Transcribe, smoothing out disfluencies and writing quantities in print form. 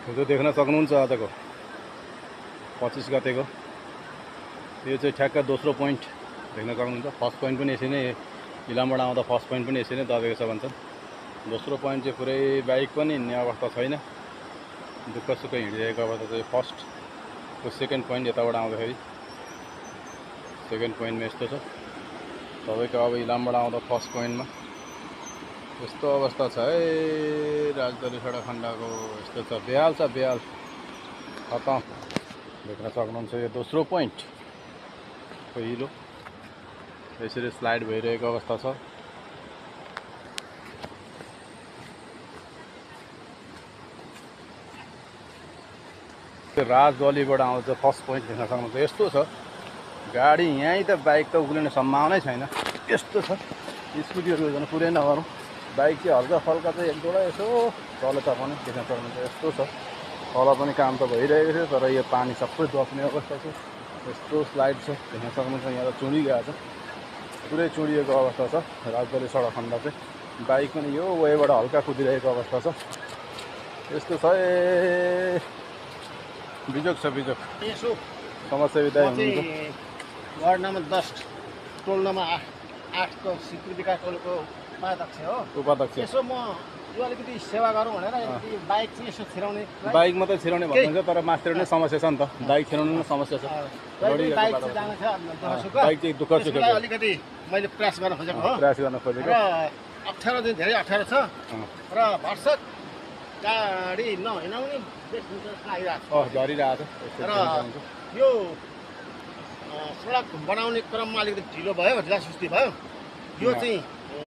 हिजो देख्न सक्नुहुन्छ आजको 25 गतेको यो चाहिँ ठ्याक्क दोस्रो पोइन्ट देख्न सक्नुहुन्छ। फर्स्ट पोइन्ट पनि यसरी नै इलामबाट आउँदा फर्स्ट पोइन्ट पनि यसरी नै दबेको छ भन्छन्। दोस्रो पोइन्ट चाहिँ पुरै बाइक पनि हिँड्ने अवस्था छैन, दुःख सुख हिँडिरहेको अवस्था चाहिँ फर्स्टको सेकेन्ड पोइन्ट यताबाट आउँदाखेरि सेकेन्ड पोइन्टमा यस्तो छ तपाईँको। अब इलामबाट आउँदा फर्स्ट पोइन्टमा यस्तो अवस्था छ है राजदली सडक खण्डको, यस्तो छ बेहाल छ बेहाल खतम। देख्न सक्नुहुन्छ यो दोस्रो पोइन्ट पहिलो यसरी स्लाइड भइरहेको अवस्था छ। राजदलीबाट आउँछ फर्स्ट पोइन्ट देख्न सक्नुहुन्छ। यस्तो छ गाडी यहीँ त बाइक त उक्लिने सम्भावनै छैन, यस्तो छ। स्कुटीहरू झन् पुरै नगरौँ, बाइक चाहिँ हल्का फल्का चाहिँ एक दुईवटा यसो तल पनि देख्न सक्नुहुन्छ। यस्तो छ तल पनि काम त भइरहेको थियो तर यो पानी सबै डप्ने अवस्था छ। यस्तो स्लाइड छ देख्न सक्नुहुन्छ। यहाँ त चुँडिगएको छ, पुरै चुँडिएको अवस्था छ राजदली सडक खण्ड चाहिँ। बाइक पनि यो वेबाट हल्का कुदिरहेको अवस्था छ। यस्तो छ बिजोग छ बिजोग। यसो समस्या विधायक हुनुहुन्छ वार्ड नम्बर 10 टोल नम्बर 8 को स्वीकृतिका टोलको उपाध्यक्ष हो। उपाध्यक्ष यसो म यो अलिकति सेवा गरौँ भनेर बाइक चाहिँ यसो छिराउने। बाइक मात्रै छिराउने भन्नुहुन्छ तर मास्टर नै समस्या छ नि त, बाइक छिराउनु नै समस्या छ। बाइक चाहिँ जानु छ बाइक चाहिँ दुःख सुख अलिकति मैले प्रयास गर्न खोजेको हो। प्रयास गर्न खोजेको र 18 दिन धेरै 18 छ र भर्सक गाडी नहिँडाउने आइरहेको छ झरिरहेको छ। र यो सडक बनाउने क्रममा अलिकति ढिलो भयो, ढिला सुस्ती भयो। यो चाहिँ